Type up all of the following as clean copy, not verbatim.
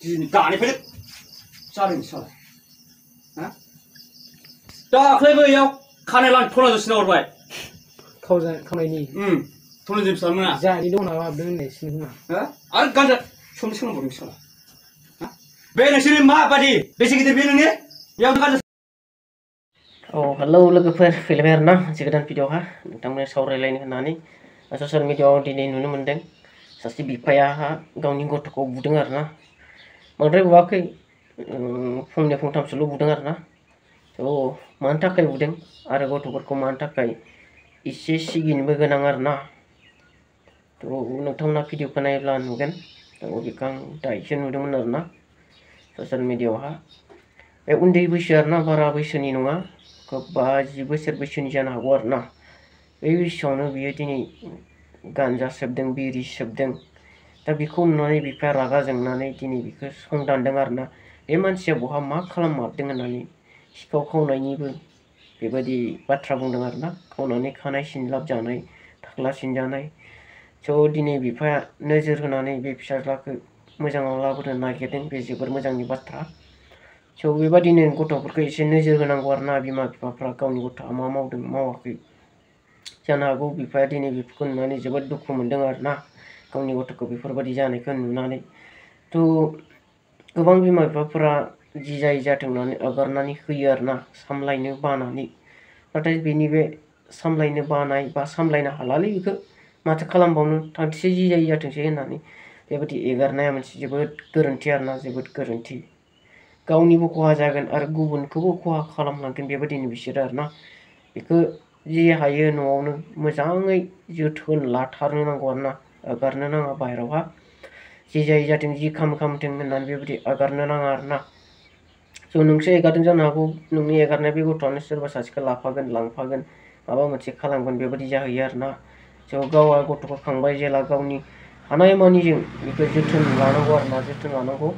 दानिफ्रायनो जादों साला दाख्लैबो इयाव खानाय लां थना जों सिना हरबाय खावनायनि थना जों फिसा मोना जाहानि दं नामा हाबदों होननाय सिनो खोमा आरो गानजा समनि सोलोंबावदों साला बे नोंसोरनि माबादि बेसे गिदिर बे नोंनि बेयाव गानजा हेलौ लोगोफोर फैलायबाय आरोना मोनसे गोदान भिडिअ'हा नोंथांमोन सावरायलायनो होननानै ससियेल मिडियाआव दिनै नुनो मोनदों सासे बिफाया गावनि गथ'खौ बुदों आरोना बांद्राय बुवाखै फंनै फंथामसोल' बुदों आरोना मानि थाखाय बुदों आरो गथ'फोरखौ मानि थाखाय एसे सिगिनोबो गोनां आरोना नोंथांमोना भिडिअ'खौ नायोब्ला नुगोन बेखौ आं दायोसो नुदोंमोन आरोना ससियेल मिडियाआवहा बे उन्दै बैसो आरोना बारा बैसोनि नङा 10 बोसोर बैसोनि जानो हागौ आरोना बे बैसोआवनो बियो दिनै गान्जा सोबदों बिरि सोबदों दा बेखौ नुनानै बिफाया रागा जोंनानै दिनै बेखौ संदानदों आरोना बे मानसिया बहा मा खालाममारदों होननानै सिखाव खावनायनिबो बेबायदि बाथ्रा बुंदों आरोना खावनानै खानाय सिनलाब जानाय थाख्ला सिनजानाय दिनै बिफाया नोजोर होनानै बे फिसाज्लाखौ मोजाङाव लाबोनो नागिरदों बे जोबोर मोजांनि बाथ्रा बेबादिनो गथ'फोरखौ एसे नोजोर होनांगौ आरोना बिमा बिफाफ्रा गावनि गथ'आ मा मावदों मावाखै जानो हागौ बिफाया दिनै बेफोरखौ नुनानै जोबोद दुखु मोनदों आरोना गावनि गथ'खौ बेफोरबायदि जानायखौ नुनानै गोबां बिमा बिफाफोरा जि जाय जाथों होननानै आगारनानै होयो आरोना सामलायनो बानानै नाथाय बेनि बे सामलायनो बानाय बा सामलायनो हालालै बेखौ माथो खालामबावनो थांथोंसै जि जायो जाथोंसै होननानै बेबायदि एगारनाया मोनसे जोबोद गोरोन्थि आरोना जोबोद गोरोन्थि गावनिबो खहा जागोन आरो गुबुनखौबो खहा खालामलांगोन बेबायदिनो बिसोरो आरोना बेखौ जि हायो न'आवनो मोजाङै जोथोन लाथारनो नांगौ आरोना आगारनो नाङा बाहेरावहा जि जायो जाथों जि खामथों होननानै बेबायदि आगारनो नाङा आरोना नोंसो एगारदों जानो हागौ नोंनि एगारनाय बे गथ'आनो सोरबा सासेखौ लाफागोन लांफागोन माबा मोनसे खालामगोन बेबायदि जाहैयो आरोना गावआ गथ'खौ खांबाय जेला गावनि हानायमानिजों बेखौ जोथोन लानांगौ आरोना जोथोन लानांगौ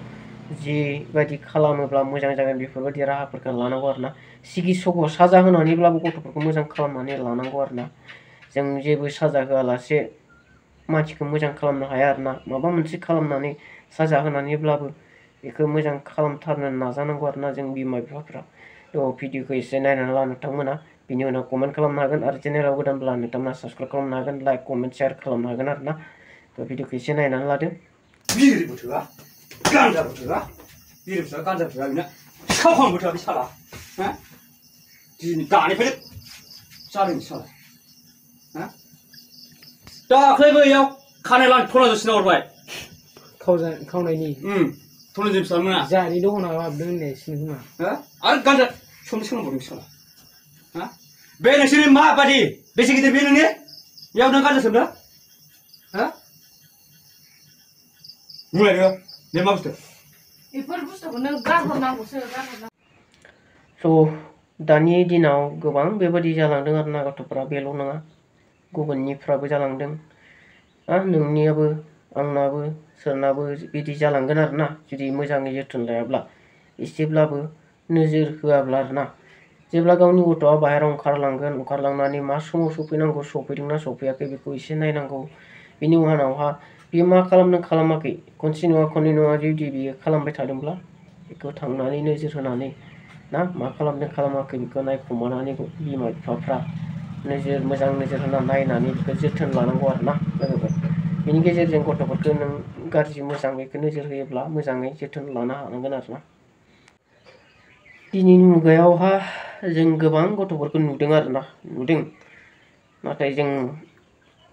जिबायदि खालामोब्ला मोजां जागोन बेफोरबायदि राहाफोरखौ लानांगौ आरोना सिगित्सखौ साजा होनानैब्लाबो गथ'फोरखौ मोजां खालामनानै लानांगौ आरोना जों जेबो साजा होआलासे मानसिखौ मोजां खालामनो हाया आरोना माबा मोनसे खालामनानै साजा होनानैब्लाबो बेखौ मोजां खालामथारनो नाजानांगौ आरोना जों बिमा बिफाफ्रा भिडिअखौ एसे नायनानै ला नोंथांमोना बिनि उनाव कमेन्ट खालामनो हागोन आरो चेनेलाव गोदानब्ला नोंथांमोना साबस्क्राइब खालामनो हागोन लाइक कमेन्ट शेयार खालामनो हागोन आरोना भिडिअखौ एसे नायनानै लादो बिरि बोथोरा गान्जा बोथोरा बिरि बोथोरा गान्जा बोथोरा बेना सिखाव खावनो बोथोरा बे साला दानिफ्रायनो जादों साला दाख्लैबो इयाव खानाय लां थना जों सिना हरबाय खावनायनि थना जों फिसा मोना जाहानि दं नामा हाबदों होननाय सिनो खोमा आरो गान्जा समनि सोलोंबावदों साला बे नोंसोरनि माबादि बेसे गिदिर बे नोंनि बेयाव नों गान्जा सोबदों बुंलायदो बे मा बुस्थु बेफोर बुस्थुखौ नों गारहरनांगौसो गारहरनांगौ दानि दिनाव गोबां बेबायदि जालांदों आरोना गथ'फोरा बेल' नङा गुबुननिफ्राबो जालांदों नोंनियाबो आंनाबो सोरनाबो बिदि जालांगोन आरोना जुदि मोजाङै जोथोन लायाब्ला एसेब्लाबो नोजोर होआब्ला आरोना जेब्ला गावनि गथ'आ बाहेरायाव ओंखारलांनानै मा समाव सफैनांगौ सफैदोंना सफैयाखै बेखौ एसे नायनांगौ बिनि उनावहा बियो मा खालामदों खालामाखै खनसे नङा खननै नङा जुदि बियो खालामबाय थादोंब्ला बेखौ थांनानै नोजोर होनानै मा खालामदों खालामाखै बेखौ नायखुमानानै बिमा बिफाफ्रा मोजां नोजोर होना नायनानै बेखौ जोथोन लानांगौ आरोना लोगोफोर बेनि गेजेरजों गथ'फोरखौ नों गाज्रि मोजां बेखौ नोजोर होयोब्ला मोजाङै जोथोन लानो हानांगोन आरोना दिनैनि मुगायावहा जों गोबां गथ'फोरखौ नुदों नाथाय जों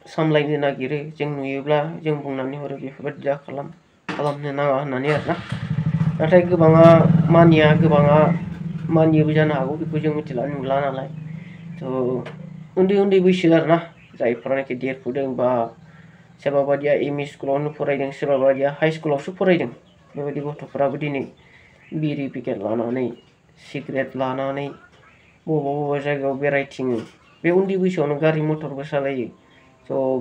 सामलायनो नागिरो जों नुयोब्ला जों बुंनानै हरो बेफोरबायदि दा खालामनो नाङा होननानै आरोना नाथाय गोबाङा मानिया गोबाङा मानियोबो जानो हागौ बेखौ जों नुला नालाय उन्दै बैसो आरोना जायफोरानाखि देरफुदों बा सोरबा बायदिया एम इ स्कुलावनो फरायदों सोरबा बायदिया हाइ स्कुलावसो फरायदों बेबायदि गथ'फोराबो दिनै बिरि पेकेट लानानै सिगारेट लानानै बबेबा जायगायाव बेरायथिङो बे उन्दै बैसोआवनो गारि मटरबो सालायो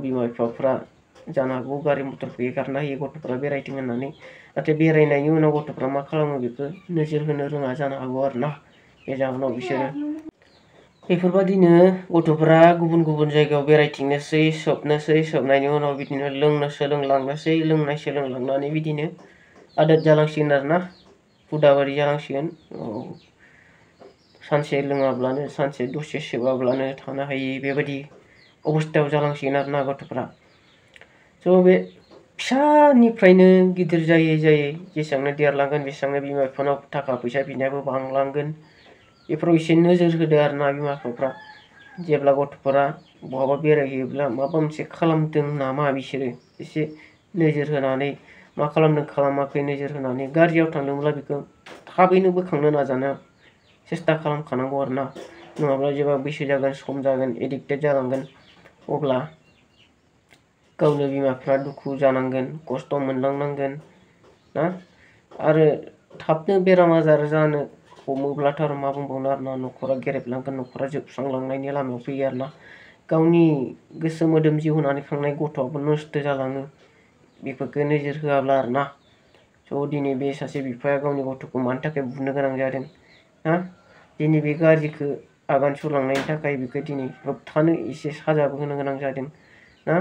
बिमा बिफाफ्रा जानो हागौ गारि मटरखौ एगारना होयो गथ'फ्रा बेरायथों होननानै नाथाय बेरायनायनि उनाव गथ'फ्रा मा खालामो बेखौ नोजोर होनो रोङा जानो हागौ आरोना बे जाहोनाव बिसोरो बेफोरबायदिनो गथ'फ्रा गुबुन गुबुन जायगायाव बेरायथिंनोसै सोबनायनि उनाव बिदिनो लोंनो सोलोंलांनोसै लोंनाय सोलोंलांनानै बिदिनो आदत जालांसिगोन आरोना हुदा बायदि जालांसिगोन सानसे लोङाब्लानो सानसे दसे सोबाब्लानो थानो हायि बेबायदि अबस्थायाव जालांसिगोन आरोना गथ'फ्रा स' बे फिसानिफ्रायनो गिदिर जायै जायै जेसेबांनो देरलांगोन बेसेबांनो बिमा बिफानाव थाखा फैसा बिनायाबो बांलांगोन बेफोराव एसे नोजोर होदो आरोना बिमा बिफाफ्रा जेब्ला गथ'फोरा बहाबा बेरायहैयोब्ला माबा मोनसे खालामदों नामा बिसोरो एसे नोजोर होनानै मा खालामदों खालामाखै नोजोर होनानै गाज्रियाव थांदोंब्ला बेखौ थाबैनो बोखांनो नाजानो सेस्था खालामखानांगौ आरोना नङाब्ला जेब्ला बैसो जागोन सम जागोन एडिक्टेड जालांगोन अब्ला गावनो बिमा बिफाया दुखु जानांगोन खस्थ' मोनलांनांगोन ना आरो थाबनो बेराम आजार जानो हमोब्लाथ' आरो मा बुंबावनो आरोना न'खरा गेरेबलांगोन न'खरा जोबस्रांलांनायनि लामायाव फैयो आरोना गावनि गोसो मोदोम जिउ होनानै खांनाय गथ'आबो नस्थ' जालाङो बेफोरखौ नोजोर होआब्ला आरोना स' दिनै बे सासे बिफाया गावनि गथ'खौ मानि थाखाय बुनो गोनां जादों ना दिनै बे गाज्रिखौ आगान सुरलांनायनि थाखाय बेखौ दिनै होबथानो एसे साजाबो होनो गोनां जादों ना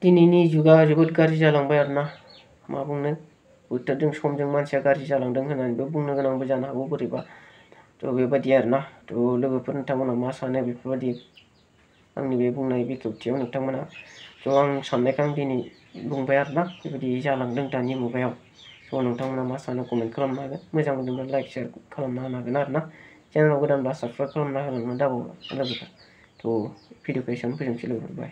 दिनैनि जुगा जोबोद गाज्रि जालांबाय आरोना मा बुंनो बोथोरजों समजों मानसिया गाज्रि जालांदों होननानैबो बुंनो गोनांबो जानो हागौ बोरैबा थ' बेबायदि आरोना थ' लोगोफोर नोंथांमोना मा सानो बेफोरबायदि आंनि बे बुंनाय बेखेवथियाव नोंथांमोना थ' आं साननायखौ आं दिनै बुंबाय आरोना बेबायदि जालांदों दानि मुगायाव थ' नोंथांमोना मा सानो कमेन्ट खालामनो हागोन मोजां मोनदोंब्ला लाइक शेयार खालामना होनो हागोन आरोना चेनेलाव गोदानब्ला साबस्क्राइब खालामना होलांनो दाबाव लोगोफोर थ' भिडिअखौ एसेयावनो फोजोबनोसै लोगोफोर बाय